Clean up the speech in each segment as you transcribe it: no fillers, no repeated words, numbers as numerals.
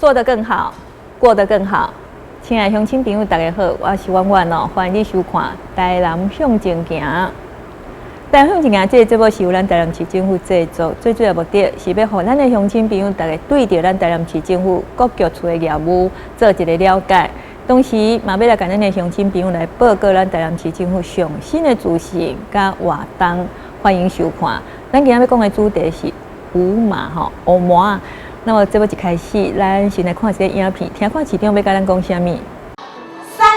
做得更好，過得更好。親愛鄉親朋友，大家好，我是婉婉哦，歡迎你收看《台南向前行》。台南向前行這個節目是由咱台南市政府製作，最主要目的是欲予咱的鄉親朋友大家對著咱台南市政府各局處的業務做一个了解，同時嘛欲來共咱的鄉親朋友來報告咱台南市政府上新的資訊佮活動，歡迎收看。咱今仔欲講的主題是胡麻吼，烏麻。那麼節目一開始，咱先來看一个影片，聽看市長欲共咱講啥物。三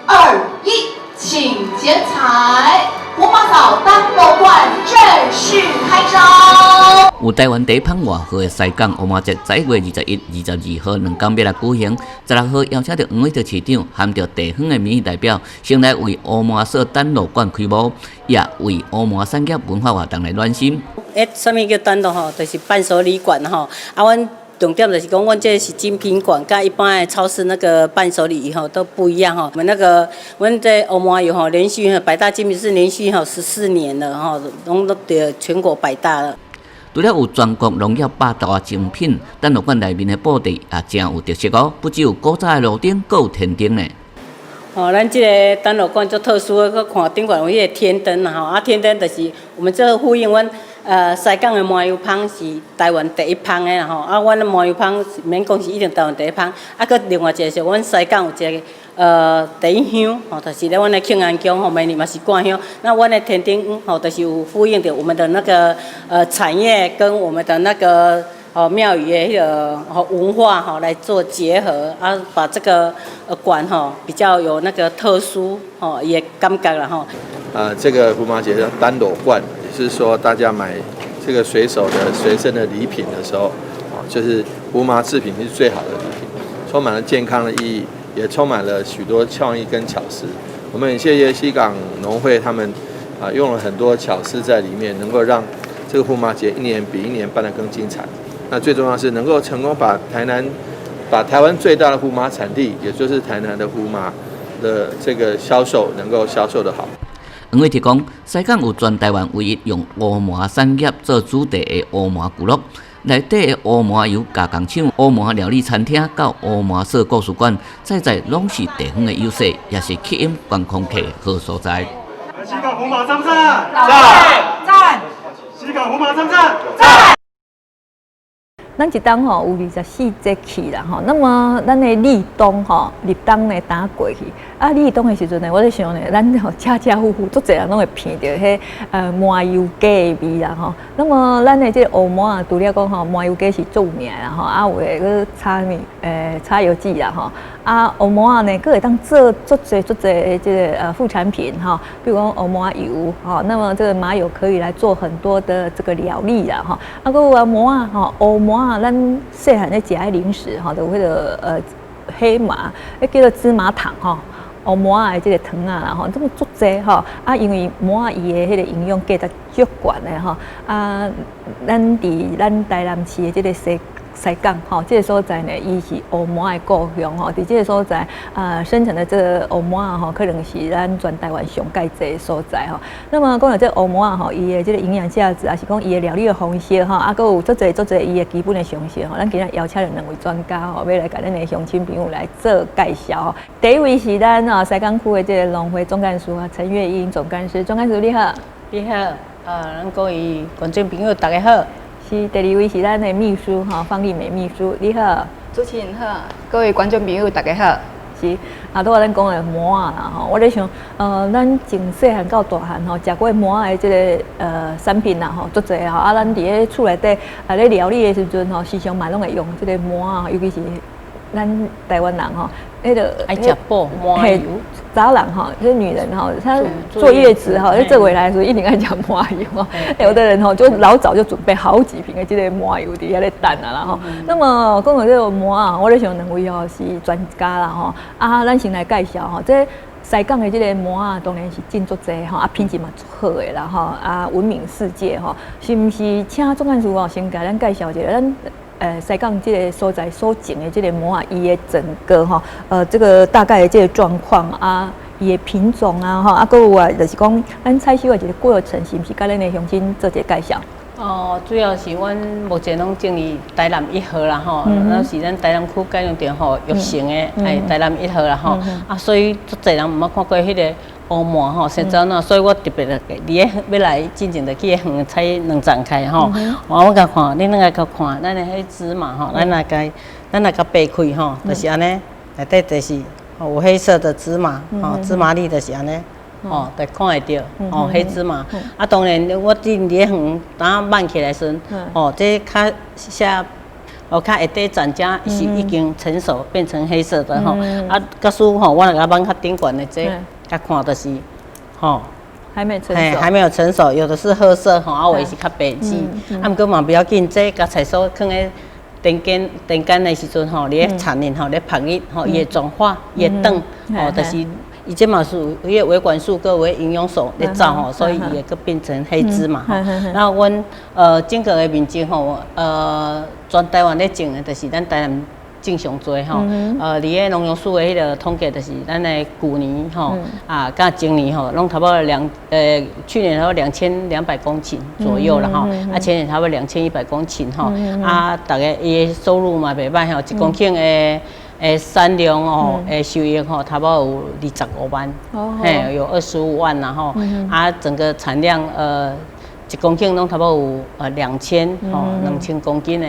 二一，請剪彩！胡麻嫂耽羅館正式開張。有台灣第一芳外號的西港烏麻節，11月21、22號兩工欲來舉行。16號邀請著黃偉哲市長，含著地方的民意代表，先來為烏麻嫂耽羅館開幕，也為烏麻產業文化活動來暖心。欸，啥物叫耽羅吼？就是伴手禮館吼。啊，阮重點就是講，阮這是精品館，佮一般的超市那個伴手禮吼都不一樣吼。我們那個，阮這烏麻油吼，連續百大精品是連續吼14年了吼，攏攏著全國百大了。除了有全國農業百大精品，耽羅館內面的布置也誠有特色哦，不只有古早的路燈，閣有天燈呢。哦，咱這个耽羅館足特殊的，閣看頂懸有彼个天燈啦吼，啊天燈就是我們這呼應阮西港的麻油芳是台灣第一芳的啦吼，啊阮的麻油芳免講是一定台灣第一芳，啊閣另外一个是阮西港有一个第一香吼，就是咧阮的慶安宮吼，每年嘛是掛香，那阮的天燈吼，就是有呼應著我們的那個產業跟我們的那個哦廟宇的彼个吼文化吼來做結合，啊把這個館吼比較有那個特殊吼伊的感覺啦吼。這個胡麻節叫耽羅館，也是說大家買這個隨手的隨身的禮品的時候，啊，就是胡麻製品是最好的禮品，充滿了健康的意義，也充滿了許多創意跟巧思。我們很謝謝西港農會他們啊，用了很多巧思在裡面，能夠讓這個胡麻節一年比一年辦得更精彩。那最重要是能夠成功把台南、把台灣最大的胡麻產地，也就是台南的胡麻的這個銷售，能夠銷售得好。黃偉哲講，西港有全台灣唯一用烏麻產業做主題的烏麻聚落，內底的烏麻油加工廠、烏麻料理餐廳佮烏麻嫂故事館，在在攏是地方的優勢，也是吸引觀光客的好所在。西港胡麻讚不讚？讚！讚！西港胡麻讚不讚？讚！咱一冬吼有24節氣啦吼，那麼咱的立冬吼，立冬呢剛過去，啊立冬的時陣呢，我咧想呢，咱吼家家戶戶足濟人攏會鼻著彼麻油雞的味啦吼。那麼咱的這个烏麻啊，除了講吼麻油雞是足有名啦吼，啊有的閣炒物柴油雞啦吼，啊烏麻呢，閣會當做足濟足濟的這个副產品吼，比如講烏麻油吼，那麼這個麻油可以來做很多的這個料理啦吼，啊閣有啊麻仔吼，烏麻仔，咱細漢咧食的零食吼，就有彼个黑麻，彼叫做芝麻糖吼，烏麻仔的這个糖仔啦吼，這麼足濟吼，啊因為麻仔伊的彼个營養價值足懸的吼，啊，咱佇咱台南市的這个西港吼，這个所在呢，伊是烏麻的故鄉吼，佇這个所在啊，生產的這个烏麻仔吼，可能是咱全台灣上蓋濟的所在吼。那麼講到這个烏麻仔吼，伊的這个營養價值，抑是講伊的料理的方式吼，啊，閣有足濟足濟伊的基本的常識吼。咱今日邀請了兩位專家吼，欲來共咱的鄉親朋友來做介紹吼。第一位是咱啊西港區的這个農會總幹事啊，陳月英總幹事，總幹事你好。你好，咱各位觀眾朋友大家好。是第二位是咱的秘書哈，方麗美秘書，你好。主持人好，各位觀眾朋友大家好。是啊，拄仔咱講的麻仔啦吼，我咧想，咱從細漢到大漢吼，食過麻仔的這个產品啦吼，足濟吼。啊，咱佇咧厝內底啊咧料理的時陣吼，時常嘛攏會用這个麻仔，尤其是咱台灣人吼，彼个愛食補麻油。查某人吼，就是女人吼，她坐月子吼，做回來的時候一定愛食麻油吼。有的人吼就老早就準備好幾瓶的這个麻油佇遐咧等啊啦吼。那麼講到這个麻仔，我咧想兩位吼是專家啦吼。啊，咱先來介紹吼，這西港的這个麻仔當然是種足濟吼，啊品質嘛足好的啦吼，啊聞名世界吼。是毋是請總幹事吼先共咱介紹一下咱西港這个所在所種的這个麻仔，伊的整個吼，這個大概的這個狀況啊，伊的品種啊，吼，啊，閣有啊，就是講咱採收的一個過程，是毋是共咱的鄉親做一個介紹？哦，主要是阮目前攏種佇台南一號啦吼，那是咱台南區改良場吼育成的，哎，台南一號啦吼，啊，所以足濟人毋捌看過彼个烏麻吼，生怎樣，所以我特別來佇咧欲來進前就去園採兩欉開吼，我共看，恁兩个共看，咱的彼芝麻吼，咱來共掰開吼，就是按呢，內底就是有黑色的芝麻，吼，芝麻粒就是按呢。哦，就看會著，哦，黑芝麻。啊，當然我佇咧園當挽起來時，哦，這較寫，哦，較下底層遮是已經成熟變成黑色的吼。啊，假使吼，我若共挽較頂懸的這，共看就是，吼，還沒成熟，還沒有成熟，有的是褐色吼，啊，有的是較白紫。啊，毋過嘛不要緊，這共採收囥咧田間田間的時陣吼，佇咧田裡吼咧曝日吼，伊會轉化，伊會轉，吼，就是。伊這嘛是有彼个維管束閣有營養素咧走吼，所以伊會閣變成黑芝麻吼。那阮整個的面積吼，全台灣咧種的，就是咱台南種上濟吼。佇咧農糧署的彼个統計，就是咱的舊年吼，啊，佮前年吼，攏差不多去年差不多2200公頃左右啦吼，啊，前年差不多2100公頃吼，啊，逐个伊的收入嘛袂䆀吼，1公頃的產量哦，收益吼，差不多有25萬，嘿，有25萬然後，啊，整個產量1公頃攏差不多有2000公斤的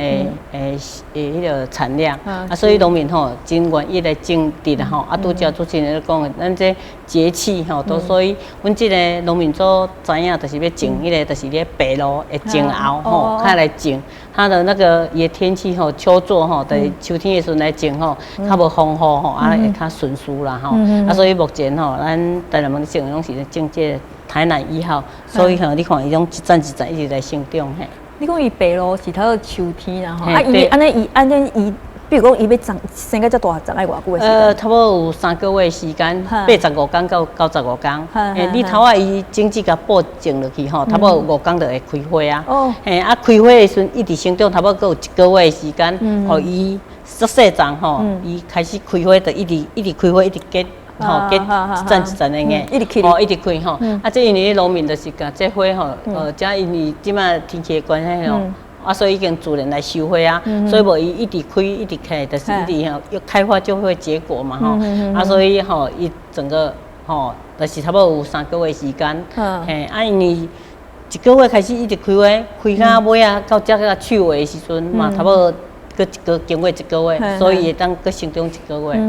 彼个產量，啊，所以農民吼真願意來種植啦吼，啊，拄才主持人咧講的，咱這節氣吼，都所以阮這个農民組知影，就是欲種彼个，就是咧白露的前後吼，較來種。它的那個伊的天氣吼，秋作吼，就是秋天的時陣來種吼，較無風雨吼，啊會較順遂啦吼。啊，所以目前吼，咱台南種的攏是咧種這个台南一號，所以吼，你看伊攏一層一層一直來成長嘿。你講伊白露是頭秋天啦吼，啊伊按呢伊按呢伊，比如講伊欲長生甲遮大長愛偌久的時間？差不多有3個月時間，85天到95天。欸，你頭仔伊種子共播種落去吼，差不多5天就會開花啊。嘿，啊開花的時陣一直成長，差不多閣有一個月的時間，予伊足細叢吼，伊開始開花就一直一直開花，一直結。吼，結一層一層的硬，一直開，吼，一直開吼。啊，這因為農民就是共這花吼，這因為這擺天氣的關係吼，啊，所以已經自然來收花啊，所以無伊一直開一直開，就是一直吼，又開花就會結果嘛吼。啊，所以吼，伊整個吼，就是差不多有3個月時間。嘿，啊，因為一個月開始一直開花，開到尾啊，到這個手的時陣嘛，差不多閣一個經過一個月，所以會當閣成長一個月。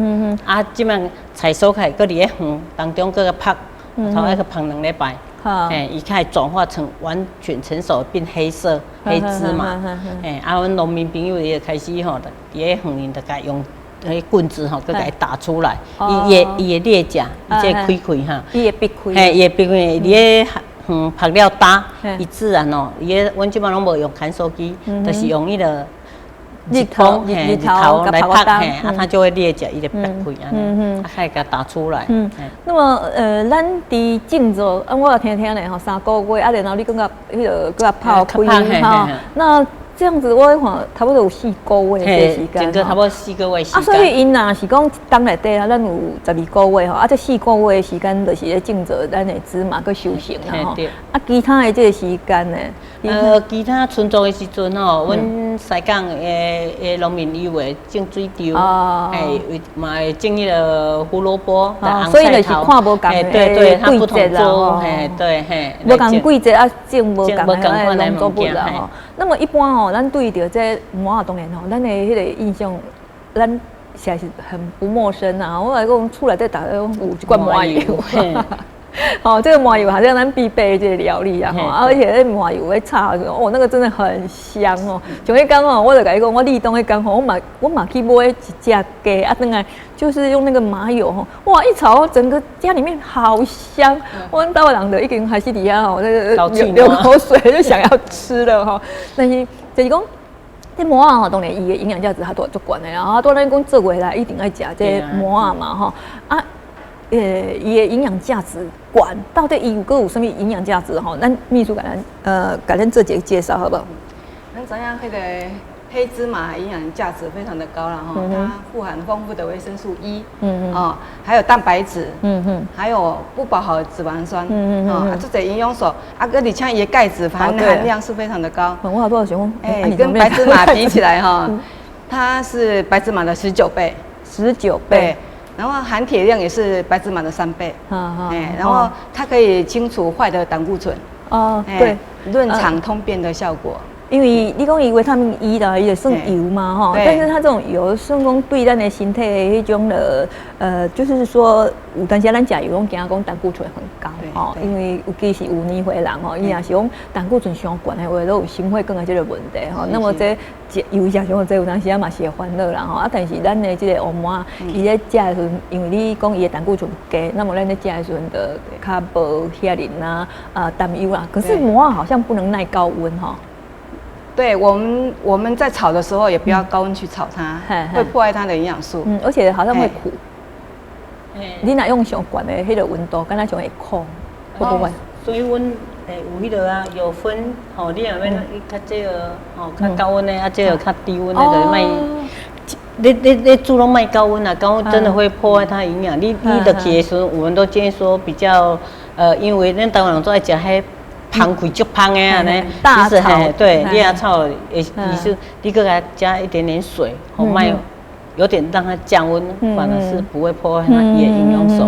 啊，這擺採收起來，閣佇咧園當中閣共曝，頭愛閣曝2禮拜。嘿，伊才會轉化成完全成熟變黑色黑芝麻。嘿，啊，阮農民朋友伊就開始吼，佇咧園裡就共用彼棍子吼，閣共伊打出來。伊會裂闕，伊這開開哈。伊會擘開。嘿，伊會擘開，佇咧園曝了焦，伊自然哦，伊个阮這擺攏無用乾燥機，就是用彼个日頭日頭來曝，嘿，啊，它就會裂闕，伊就擘開按呢，啊，會共打出來。嗯，那麼咱佇種作，啊，我也聽聽咧吼，3個月，啊，然後你閣共彼个閣共曝開吼，那這樣子我看差不多有四個月的時間，整個差不多四個月時間。啊，所以𪜶若是講一冬內底啊，咱有12個月吼，啊，這四個月的時間就是咧種作咱的芝麻閣收成啦吼。啊，其他的這個時間呢？其他春作的時陣吼，阮西港的農民伊會種水稻，嘿，嘛會種彼个胡蘿蔔，所以就是看無仝的季節啦，嘿，對嘿，無仝季節啊，種無仝的農作物啦吼。那麼一般吼，咱對著這麻仔當然吼，咱的彼個印象，咱實在是很不陌生啊。我來講厝內底逐家攏有一罐麻油。哦，這個麻油好像咱必備的這個料理啊，而且那麻油會炒，哦，那個真的很香哦。像彼工哦，我就共你講，我立冬彼工吼，我嘛去買一隻雞啊，轉來就是用那個麻油吼，哇，一炒整個家裡面好香。阮兜的人就已經開始佇遐吼，那個流口水，就想要吃了吼。但是就是講，這麻仔吼，當然伊的營養價值較多足懸的，然後拄咱講做月來一定愛食這麻仔嘛吼啊。伊的營養價值懸，到底伊有閣有啥物營養價值吼？咱秘書共咱做一個介紹好無？咱知影彼个黑芝麻營養價值非常的高啦，哈，它富含豐富的維生素 E，哦，還有蛋白質，還有不飽和脂肪酸，哦，啊，這濟營養素，啊，閣而且伊的鈣質含量是非常的高。我好多想講，哎，跟白芝麻比起來哈，它是白芝麻的19倍，19倍，然後含鐵量也是白芝麻的3倍，哎，然後它可以清除壞的膽固醇，潤腸通便的效果。因為你講伊維他命 E 啦，伊就算油嘛吼，但是它這種油算講對咱的身體的彼種的，就是說有當時咱食油攏驚講膽固醇很高吼，因為尤其是有年歲人吼，伊若是講膽固醇傷懸的話，都有心血管的這個問題吼。那麼這油食傷濟，有當時啊嘛是會煩惱啦吼。啊，但是咱的這個烏麻，伊咧食的時陣，因為你講伊的膽固醇低，那麼咱咧食的時陣就較無遐爾啊擔憂啦。可是麻好像不能耐高溫吼。對我們在炒的時候也不要高溫去炒它，會破壞它的營養素。嗯，而且好像會苦。你若用上懸的彼個溫度，敢若像會苦，會不會？所以阮有彼個啊，有分吼，你若欲較這个吼較高溫的，啊這个較低溫的，就是莫。你煮攏莫高溫啊，高溫真的會破壞它營養。你落去的時陣，我們都建議說比較因為咱台灣人做愛食彼芳氣足芳的按呢，其實嘿，對，你若炒的意思，你閣共伊加一點點水，吼，莫有點讓它降溫，反而是不會破壞它的營養素。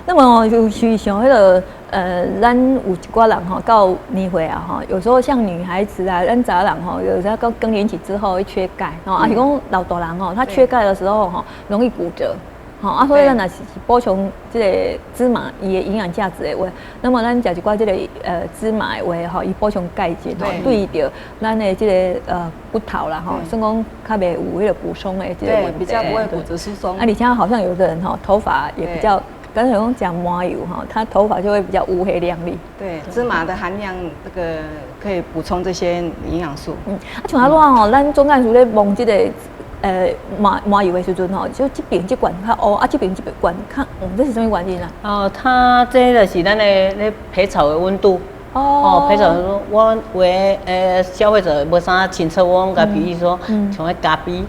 那麼就是像彼個咱有一寡人吼到年歲啊吼，有時候像女孩子啊，咱查某人吼，有時候到更年期之後會缺鈣，吼，啊是講老大人吼，他缺鈣的時候吼，容易骨折。吼啊，所以咱若是補充這個芝麻伊的營養價值的話，那麼咱食一寡這個芝麻的話吼，伊補充鈣質吼，對著咱的這個骨頭啦吼，算講較袂有彼個骨鬆的這個問題。比較不會骨質疏鬆。啊，而且好像有的人吼，頭髮也比較，剛才講講麻油哈，他頭髮就會比較烏黑亮麗。對，芝麻的含量這個可以補充這些營養素。嗯，啊，像阿怎吼，咱總幹事咧摸這個麻油的時陣吼，就這邊這罐較烏，啊這邊這罐較黃，這是啥物原因啊？哦，它這就是咱的咧焙炒的溫度。哦，焙炒溫度，我有的消費者無啥清楚，我共比喻說，像彼咖啡，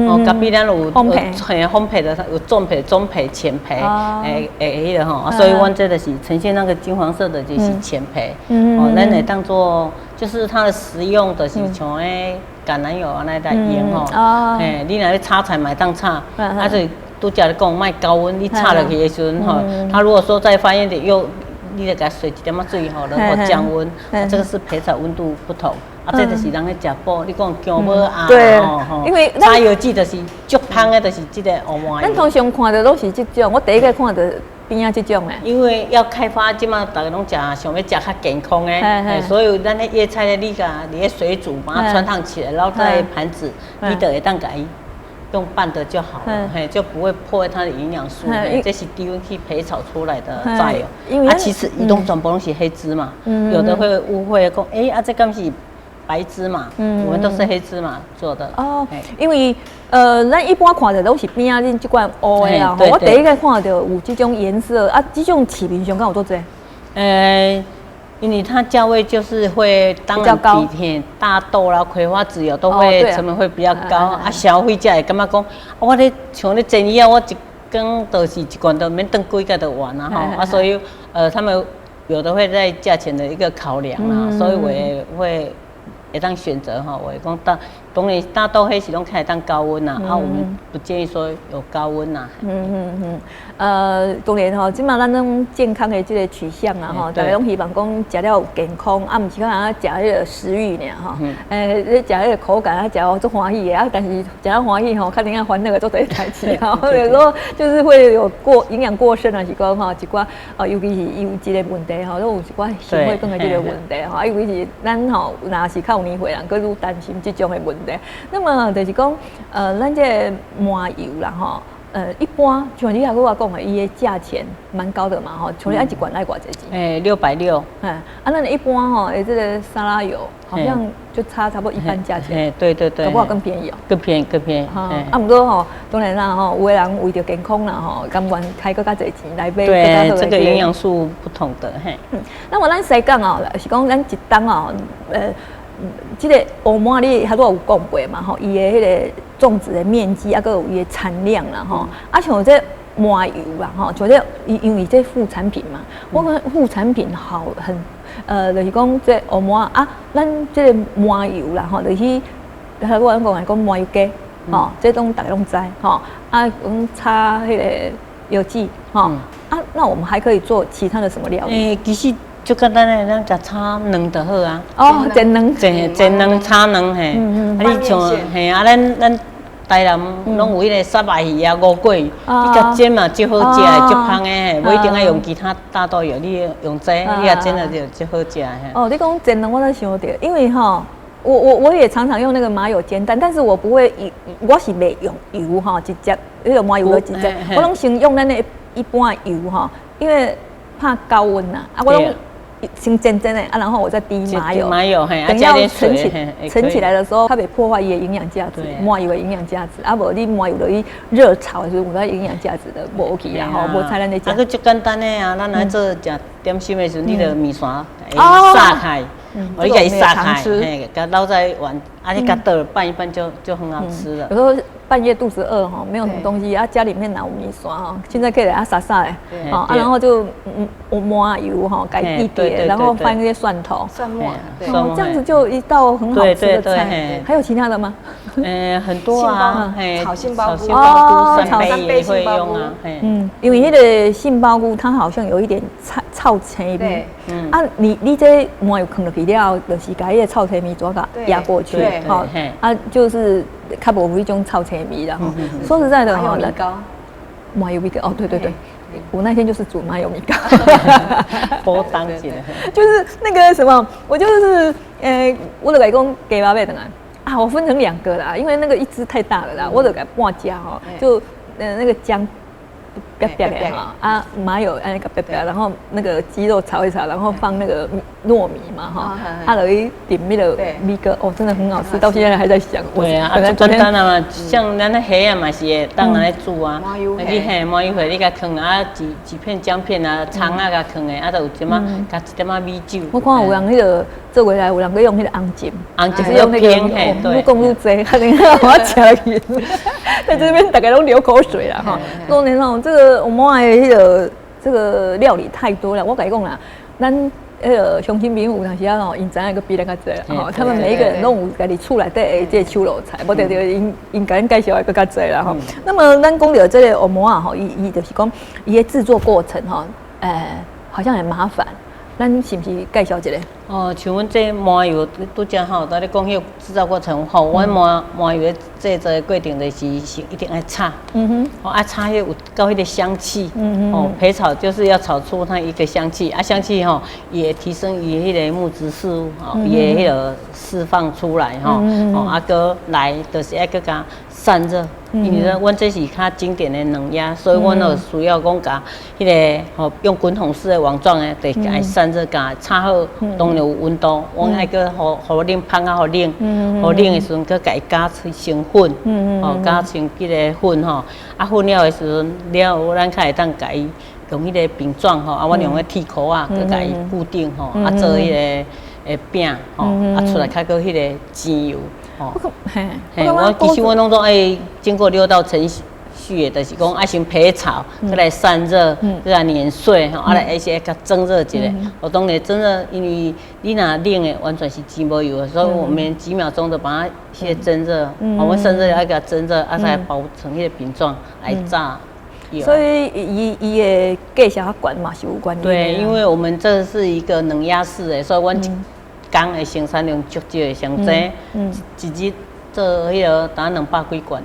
哦，咖啡咱有嘿，烘焙的，有重焙、中焙、淺焙，彼个吼，所以阮這就是呈現那個金黃色的，就是淺焙。哦，咱會當做就是它的食用的是像彼橄欖油按呢來用吼，嘿，你若咧炒菜嘛會當炒，啊就拄才咧講莫高溫，你炒落去的時陣吼，它如果說再發煙點又。你就共水一點仔水吼，然後降溫，這個是焙炒溫度不同，啊，這就是人咧食補。你講薑母啊，對，因為柴油劑就是足芳的，就是這個烏麻油。咱通常看著攏是這種，我第一個看著邊仔這種的。因為要開發，這馬逐家攏食，想欲食較健康的，所以咱彼葉菜咧，你共佇咧水煮，把它汆燙起來，然後在盤子，你就會當共伊用拌的就好了，嘿，就不會破壞它的營養素。這是低溫去焙炒出來的菜油。因為啊，其實伊攏全部攏是黑芝麻，有的會誤會講，欸，啊，這敢是白芝麻？我們都是黑芝麻做的。哦，因為咱一般看著攏是邊仔恁這罐烏的啦。我第一個看著有這種顏色啊，這種市面上敢有足濟？因為它價位就是會當然比大豆啦、葵花籽油都會成本會比較高啊。消費者會感覺講，我咧像咧煎魚啊，我一工就是一罐都免燉幾个就完啦吼啊，所以他們有的會在價錢的一個考量啦，所以我也會會當選擇吼，我會講大當然大豆彼是攏開當高溫啦，啊，我們不建議說有高溫啦。當然吼，這馬咱攏健康的這個取向啊，吼，大家攏希望講食了有健康，啊，毋是講啊食彼個食慾爾吼，你食彼個口感啊，食予足歡喜的啊，但是食了歡喜吼，較能啊煩惱的足濟代誌吼，有時候就是會有過營養過剩啊，是講吼一寡哦，尤其是油脂的問題吼，攏有一寡心血管的這個問題吼，啊，尤其是咱吼若是較有年歲人，閣愈擔心這種的問題。那麼就是講，咱這個麻油啦吼。一般像你頭拄仔講的，伊的價錢蠻高的嘛，吼，像你按一罐愛偌濟錢？欸，660。嗯，啊，咱一般吼，這個沙拉油好像就差不多一般價錢。欸，對對對。搞不好更便宜哦。更便宜，更便宜。啊，毋過吼，當然啦吼，有的人為著健康啦吼，甘願開閣較濟錢來買。對，這個營養素不同的嘿。嗯，那麼咱西港哦，是講咱一冬哦，這个烏麻你拄仔有講過嘛吼，伊的彼个種植的面積啊，閣有伊的產量啦吼，啊像這麻油啦吼，像這因為這副產品嘛，我感覺副產品好很，就是講這烏麻啊，咱這个麻油啦吼，就是我講來講麻油雞，吼，這攏大家攏知吼，啊，講炒彼个藥劑吼，啊，那我們還可以做其他的什麼料理？欸，其實足簡單的，咱食炒卵就好啊。哦，煎卵，煎煎卵炒卵嘿，啊你像嘿啊，咱台南攏有彼个虱目魚啊、吳桂魚，你共煎嘛足好食的，足芳的嘿，無一定愛用其他大豆油，你用這個，你共煎了就足好食嘿。哦，你講煎卵，我才想著，因為吼，我也常常用那個麻油煎蛋，但是我不會，我是袂用油吼，直接彼个麻油就直接，我攏先用咱的一般的油吼，因為怕高溫吶，啊，我攏先煎煎的啊，然後我再滴麻油，麻油嘿，等要沉起來的時候，它袂破壞伊的營養價值，麻油的營養價值，啊無你麻油落去熱炒的時陣，有它營養價值的無去啊，吼，無彩咱咧食。啊，閣足簡單的啊，咱來做食點心的時陣，你著麵線會撒開，你共伊撒開，嘿，共撈在碗，啊，你共倒拌一拌就很好吃了。有時候半夜肚子餓哈，沒有什麼東西啊，家裡面哪有麵線哈，現在可以來啊撒撒的，啊，然後就我麻油哈，改一點，然後放一些蒜頭、蒜末，對，這樣子就一道很好吃的菜。還有其他的嗎？嗯，很多啊，炒杏鮑菇，炒扇貝也會用啊。嗯，因為那個杏鮑菇它好像有一點臭臭腥味，啊，你這麻油囥落去了，就是共彼个臭腥味怎共壓過去，吼，啊，就是較無彼種臭腥味啦。說實在的哈，麻油米糕，麻油米糕，哦，對對對，我那天就是煮麻油米糕，波當起來，就是那個什麼，我就是，我就共伊講雞肉買轉來，啊，我分成兩個啦，因為那個一隻太大了啦，我就共半隻吼，就那個薑煸煸的哈，啊麻油按呢共煸煸，然後那個雞肉炒一炒，然後放那個糯米嘛哈，啊落去點那個米糕，哦，真的很好吃，到現在還在想。對啊，啊，足簡單啊嘛，像咱那蝦啊嘛是會當按呢煮啊，你嘿麻油蝦你共囥啊幾幾片薑片啊、蔥啊共囥的，啊，就有一點仔加一點仔米酒。我看有人彼個做過來，有人閣用彼個紅醬，紅醬是用那個，愈講愈濟，可能我食去，在這邊大家攏流口水啦哈。當然哦，這個我們的彼個這個料理太多了，我共你講啦，咱彼個鄉親朋友有當時啊吼，𪜶知影閣比咱較濟吼，他們每一個人攏有家己厝內底的這個手路菜，無著著𪜶𪜶共咱介紹的閣較濟啦吼。那麼咱講著這個烏麻仔吼，伊就是講伊的製作過程吼，好像很麻煩。咱是毋是介紹一下？哦，像阮這麻油拄才吼，在咧講彼個製造過程吼，阮麻油的製作的過程就是是一定愛炒，哦，啊炒彼有夠彼個香氣，哦，焙炒就是要炒出它一個香氣，啊香氣吼也提升伊彼個木質素，吼，伊的彼個釋放出來吼，哦啊閣來就是愛閣共散熱，因為阮這是較經典的冷壓，所以阮就需要講共彼個吼用滾筒式的網狀的，就共伊散熱，共炒好，當然有溫度，阮愛閣予予冷芳仔予冷，予冷的時陣，閣共伊加成粉，吼加成彼個粉吼，啊粉了的時陣了，咱較會當共伊用彼個餅狀吼，啊，阮用彼鐵箍仔，閣共伊固定吼，啊做彼个餅吼，啊出來較閣彼個煎油。吼，嘿，我其實我攏總愛經過六道程序的，就是講愛先焙炒，閣來散熱，閣來碾碎，吼，啊來而且共蒸熱一下。我當然蒸熱，因為你若冷的完全是煎無油的，所以我們幾秒鐘就把它先蒸熱。我們散熱愛共蒸熱，啊再包成彼個餅狀來炸。所以伊的價錢較懸嘛是有關係。對，因為我們這是一個冷壓式的，所以阮一工的生產量足少的，像這一日做彼個達200幾罐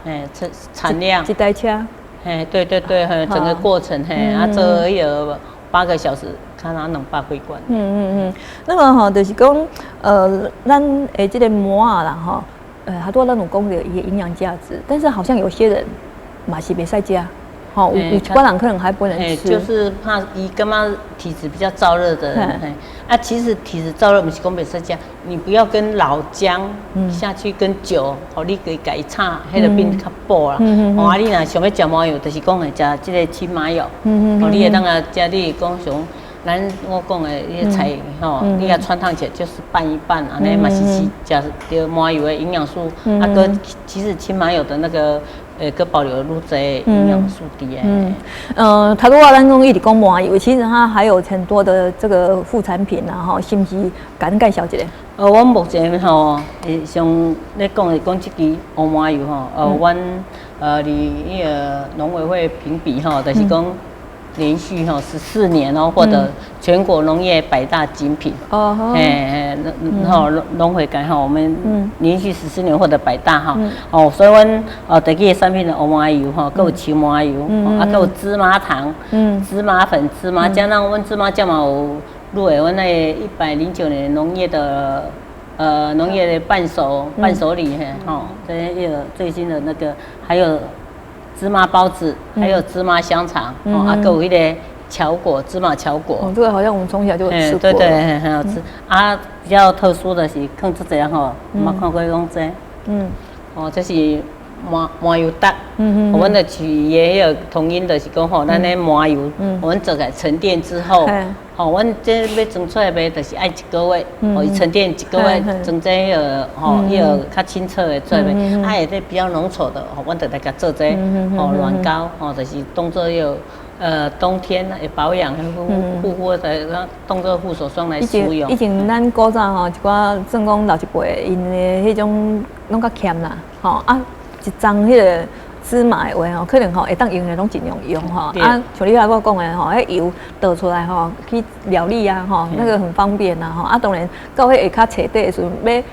爾，嘿，產量。一台車。嘿，對對對，嘿，整個過程嘿，啊做彼個8個小時，堪若200幾罐。嗯嗯嗯，那麼吼，就是講，咱的這個麻仔啦吼，好多咱有講著伊的營養價值，但是好像有些人嘛是袂使食。吼，有一寡人可能還不能吃，就是怕伊感覺體質比較燥熱的人，啊，其實體質燥熱毋是講袂使食，你不要跟老薑下去跟酒，予你共伊炒，彼個變較補啦。哦，啊，你若想欲食麻油，就是講會食這個青麻油，哦，你會當啊食，你講像咱我講的彼个菜吼，你共汆燙起來就是拌一拌，按呢嘛是是食著麻油的營養素，啊，閣其實青麻油的那個，閣保留愈濟營養素佇的。嗯，頭拄仔咱攏一直講麻油，其實它還有很多的這個副產品啊，吼，是毋是？共咱介紹一下。阮目前吼，上咧講的講這支烏麻油吼，阮佇彼个農委會評比吼，就是講連續吼14年哦獲得全國農業百大精品。哦，嘿，吼農會界吼，我們連續十四年獲得百大哈。哦，所以阮第幾个產品的烏麻油吼，閣有青麻油，啊，閣有芝麻糖、芝麻粉、芝麻醬。那阮芝麻醬嘛有入圍阮那109年農業的伴手禮嘿，吼，這個最新的那個還有芝麻包子，還有芝麻香腸，哦，啊，閣有彼个巧果，芝麻巧果。哦，這個好像我們從小就吃過。對對，很好吃。啊，比較特殊的是，看這個吼，無看過講這個。哦，這是麻油達。我們的取也有同音的是講吼，咱的麻油，我們做來沉澱之後，吼，阮這欲裝出來賣，就是愛一個月，哦，伊沉澱一個月，裝這彼个吼，彼个較清澈的出來賣，啊，下底比較濃稠的，吼，阮就來共做這個，吼，軟膏，吼，就是當做彼个，冬天會保養護膚的，當做護手霜來使用。以前咱古早吼，一寡算講老一輩，𪜶的彼種攏較儉啦，吼啊，一欉彼个芝麻的話吼，可能吼會當用的攏盡量用吼。啊，像你頭拄講的吼，彼油倒出來吼去料理啊吼，那個很方便啊吼。啊，當然到彼下跤徹底的時陣，欲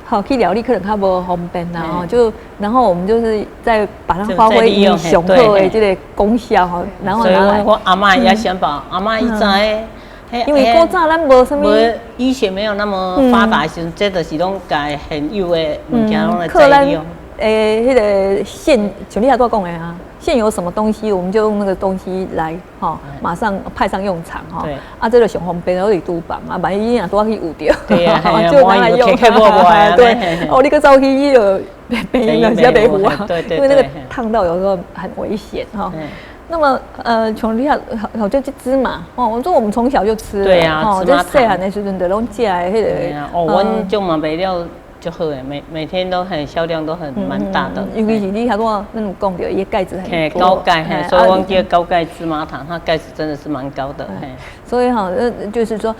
吼去料理可能較無方便啦吼。就然後我們就是再把它發揮伊上好的這個功效吼，然後拿來。我阿嬤也想把阿嬤伊知，因為古早咱無啥物，醫學沒有那麼發達時陣，這就是攏共現有的物件攏來再利用。欸，彼个現像你頭拄仔講的啊，現有什麼東西，我們就用那個東西來，吼，馬上派上用場，吼。啊，這個上方便，我佇廚房啊，萬一你若拄仔去有著，對啊，就拿來用。對，哦，你閣走去彼个病院，是袂赴啊，因為那個燙到有時候很危險，哈。那麼，像你好，好就這芝麻，哦，我說我們從小就吃，對啊，芝麻細漢的時陣就攏食的彼个。哦，阮種嘛賣了。就好誒，每天都很銷量都很蠻大的。尤其是你頭拄仔咱有講著，伊的鈣質很多。高鈣，所以阮叫高鈣芝麻糖，它鈣質真的是蠻高的。所以哈，就是說，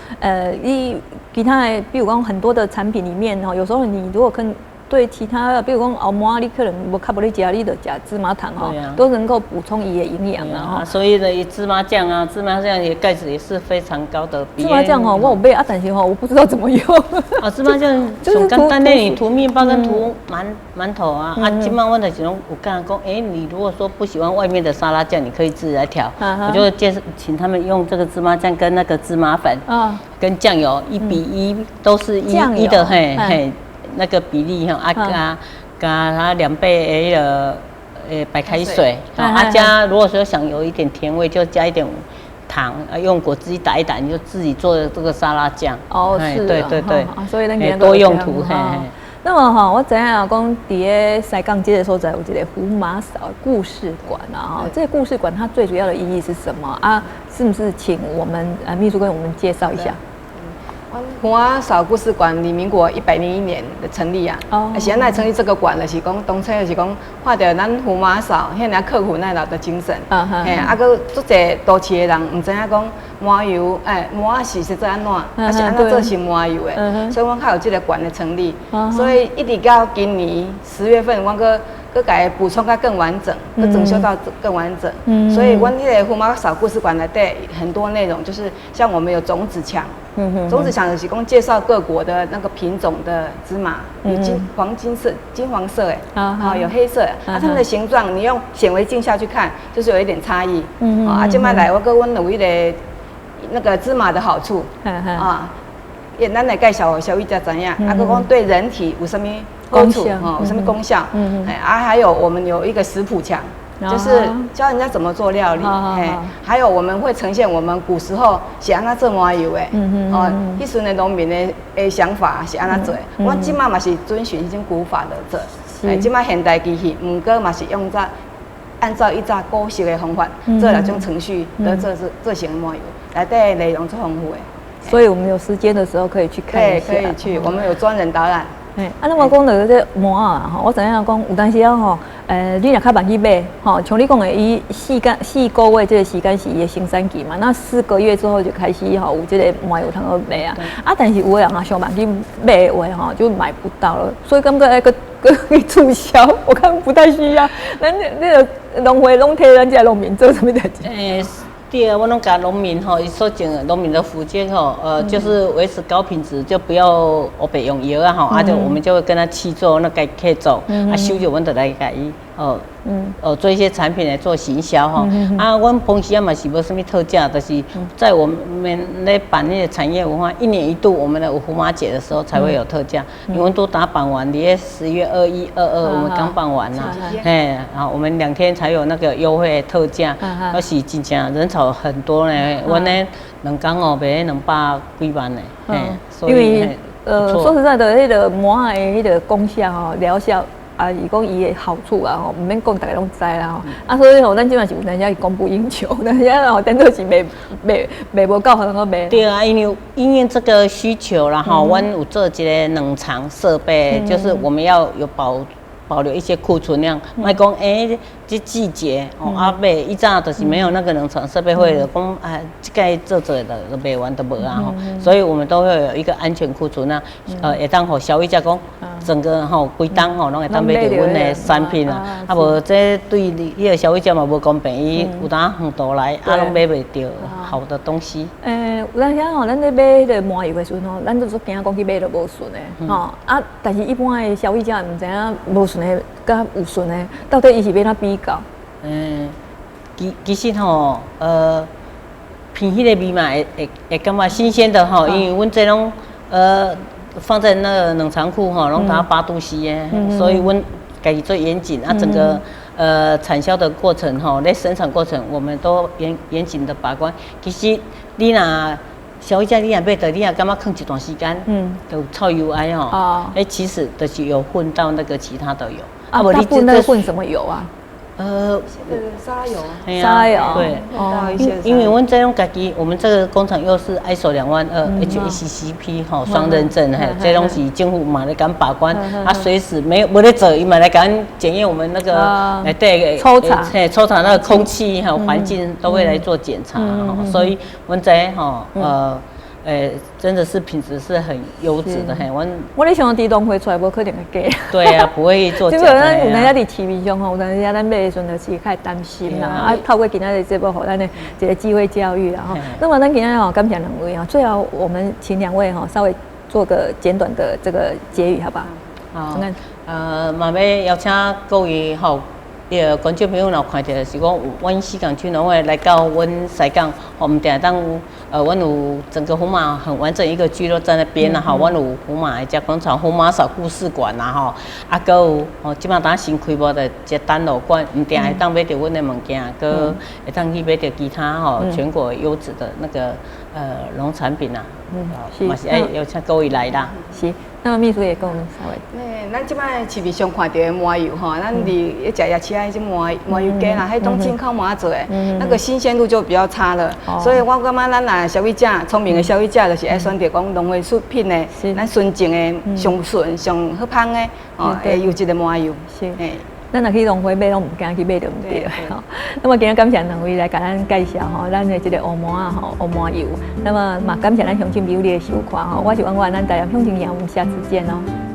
伊其他的，比如講很多的產品裡面哈，有時候你如果跟對其他的，比如講後麻，你可能無較無咧食，你就食芝麻糖吼，都能夠補充伊的營養啊。所以呢，芝麻醬啊，芝麻醬也鈣質也是非常高的。芝麻醬吼，我有買啊，但是吼，我不知道怎麼用。啊，芝麻醬上簡單的，你塗麵包跟塗饅頭啊。啊，這擺阮就是攏有教講，欸，你如果說不喜歡外面的沙拉醬，你可以自己來調。我就介紹請他們用這個芝麻醬跟那個芝麻粉，跟醬油1比1，都是一一的，嘿嘿。那個比例哈，啊加它2倍的彼个白開水，啊加如果說想有一點甜味，就加一點糖，啊用果汁機打一打，你就自己做這個沙拉醬。哦，是，對對對，所以咱多用途。嘿。那麼哈，我知影講佇个西港這个所在有一個胡麻嫂故事館啊，哈，這個故事館它最主要的意義是什麼啊？是不是請我們秘書跟我們介紹一下？胡麻嫂故事館，佇民國101年的成立啊，啊是按怎成立這個館，就是講當初就是講看著咱胡麻嫂遐爾刻苦耐勞的精神，嘿，啊，閣足濟都市的人毋知影講麻油，欸，麻是是做按怎，啊是按怎做成麻油的，所以阮較有這个館的成立，所以一直到今年10月份，阮閣閣共伊補充較更完整，閣整修到更完整，所以阮彼个胡麻嫂故事館內底很多內容，就是像我們有種子牆。種子牆就是講介紹各國的那個品種的芝麻，有金黃金色、金黃色，哎，啊，有黑色，啊，它們的形狀，你用顯微鏡下去看，就是有一點差異。啊，這擺來我閣阮有彼个那個芝麻的好處，啊，也咱來介紹予消費者知影，啊，閣講對人體有啥物好處，哦，有啥物功效，哎，啊，還有我們有一個食譜牆。就是教人家怎麼做料理，嘿，還有我們會呈現我們古時候是按怎做麻油的，哦，彼時的農民的想法是按怎做，阮這擺嘛是遵循彼種古法的做，哎，這擺現代機器，毋過嘛是用在按照以早古式的方法做六種程序來做做成麻油，內底內容足豐富的。所以我們有時間的時候可以去看一下。對，可以去，我們有專人導覽。嘿，啊，那麼講到這麻仔吼，我知影講有當時啊吼，你若較慢去買，吼，像你講的，伊4個月這個時間是伊的生產期嘛，那四個月之後就開始吼有這個麻油通好賣啊，啊，但是有的人啊，傷慢去買的話吼，就買不到了，所以感覺愛閣閣去促銷，我看不太需要。咱那個農會攏替咱遮農民做啥物代誌？欸，對啊，我攏共農民吼，伊所種的農民的福建吼，就是維持高品質，就不要烏白用藥啊吼，啊就我們就會跟他契作，那該契作，啊收著阮就來共伊，哦，做一些產品來做行銷吼，啊，阮平時啊嘛是無啥物特價，就是在我們咧辦那個產業文化，一年一度我們的胡麻節的時候才會有特價，因為都打辦完，佇10月21、22，我們剛辦完啦，嘿，啊，我們2天才有那個優惠特價，那是真正人潮很多呢，阮呢2工哦賣200幾萬呢，嘿，因為說實在的，彼個麻的彼個功效吼，療效。啊，是講伊的好處啊吼，毋免講，逐家攏知啦吼。啊，所以吼，咱這擺是有當時是供不應求，但是吼，等做是賣賣賣無夠，通閣賣。對啊，因為這個需求啦吼，阮有做一個冷藏設備，就是我們要有保留一些庫存量，莫講欸，這季節哦啊買以早就是沒有那個冷藏設備，會講啊，這個做做的都賣完都無啊吼，所以我們都會有一個安全庫存啊，會當予消費者講，整個吼規冬吼攏會當買著阮的產品啊，啊無這對彼個消費者嘛無公平，伊有當遠途來啊攏買袂著好的東西。欸，有當時吼，咱咧買彼個麻油的時陣吼，咱都足驚講去買著無純的吼啊，但是一般的消費者毋知影無純的佮有純的，到底伊是欲按怎比較？嗯，其實吼，聞彼個味嘛，會感覺新鮮的吼，因為阮這攏放在那個冷藏庫吼，攏達8度C 的，所以阮家己做嚴謹啊，整個產銷的過程吼，咧生產過程，我們都嚴謹的把關。其實你若消費者你若買著，你若感覺囥一段時間，就臭油埃吼，欸，其實就是有混到那個其他的油。啊，無你這混什麼油啊？沙拉油，沙拉油，對，因為阮這種家己，我們這個工廠又是 ISO 22000 HACCP 吼雙認證，嘿，這攏是政府嘛來共把關，啊，隨時沒有無咧做，伊嘛來共檢驗我們那個內底抽查，嘿，抽查那個空氣和環境都會來做檢查，所以阮這吼，欸，真的是品質是很優質的，嘿，我咧想佇農會出來，無可能會假。對啊，不會做假。這個咱有當時佇市面上吼，有當時咱買的時陣就是較會擔心啦。啊，透過今仔日節目，予咱的一個機會教育啦吼。那麼咱今仔吼感謝兩位啊，最後我們請兩位吼稍微做個簡短的這個結語，好不好？好。嘛欲邀請各位吼，彼個觀眾朋友若看著是講，阮西港區農會來到阮西港，吼，毋定當有，阮有整個胡麻很完整一個聚落在那邊啦，吼，阮有胡麻的加工廠、胡麻嫂故事館啦，吼，啊，閣有吼，這擺當新開幕的一個耽羅館，毋定會當買著阮的物件，閣會當去買著其他吼全國優質的那個農產品啦，嘛是愛邀請各位來啦。是。那麼秘書也跟我們稍微。欸，咱這擺市面上看著的麻油吼，咱佇咧食夜市啊，彼種麻油雞啦，彼種進口麻做的，那個新鮮度就比較差了。所以我感覺咱若消費者，聰明的消費者，就是愛選擇講農會出品的，咱純淨的、上純、上好芳的，哦，優質的麻油。是。咱若去農會買，攏毋驚去買著毋對。那麼今日感謝兩位來共咱介紹吼，咱的這個烏麻仔吼，烏麻油。那麼嘛感謝咱鄉親朋友的收看吼，我是婉婉，咱台南鄉親朋友，我們下次見哦。